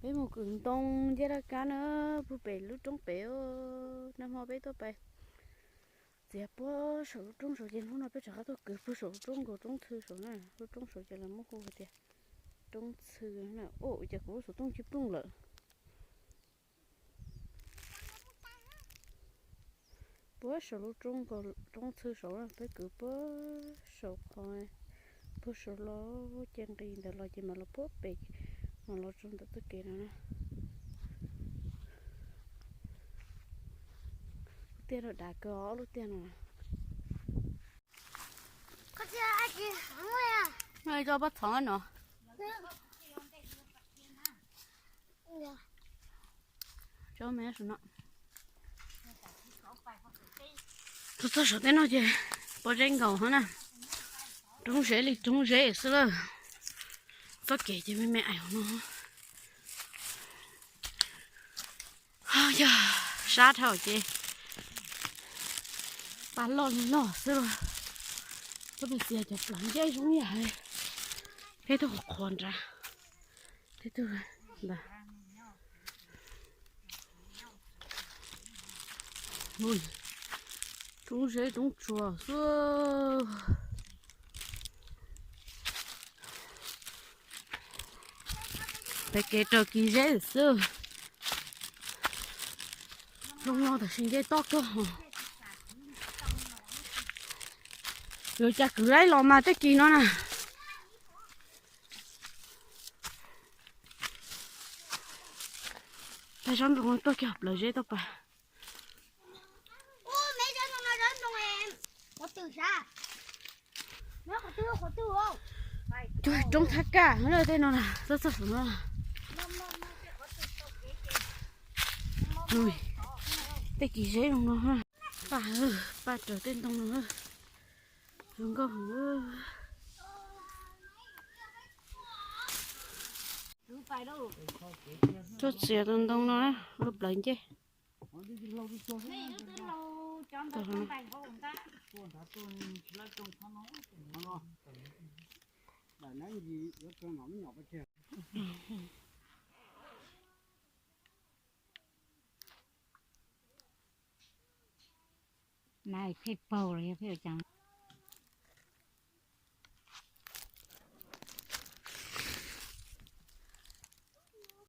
Peb mus kwv ntoo ncaj laj kab na, puag pem lub roob pem. Nag hmo peb tuaj pais txiav puag saum lub roob saud ces hnub no peb rov qab tuaj kwv puag saum lub roob nkaus roob txhw saud na. Lub roob saud ces lawv muab hu hais tias roob txhw na. Ua cas kuv lub xov tooj ci plooj lawm. Puag saum lub roob nkaus roob txhw saud na, peb kwv puag saum qhov, puag saum los ces nqis ntawd los ces mam los puag pem, mam los txog ntawm txoj kev no na. Lub tiaj no dav kawg os, lub tiaj no. Tso pob txhov no. Tuaj txog saum tej no ces pob zeb nkaus hov na. Roob zeb li roob zeb xwb lawm. Txoj kev ces me me ais hauv no. Yog sab dhau ces paj loj li loj xwb los. Tuaj pem txias cov plawv ncej zoo yam li. Peb tuaj qhuav qhuav nrad. Peb tuaj ntawd. Roob zeb roob tsuas xwb. Pem kev raws kis zeb xwb. Zoo no tam sim nce toj kawg hos. Yuav cas kwv laib los mas tej kis no na. Peb sab nroog tuaj kiag plawv zeb tuaj pais. Cuag roob thab kaj na tej no na, txog txog saum no. Tej kis zeb zoo no. Paj, paj raws tej ntoo no. Zoo nkauj heev. Tuaj txiav tus ntoo no na, lub plawv ncej. Nai pheej paug los yog pheej ua cas.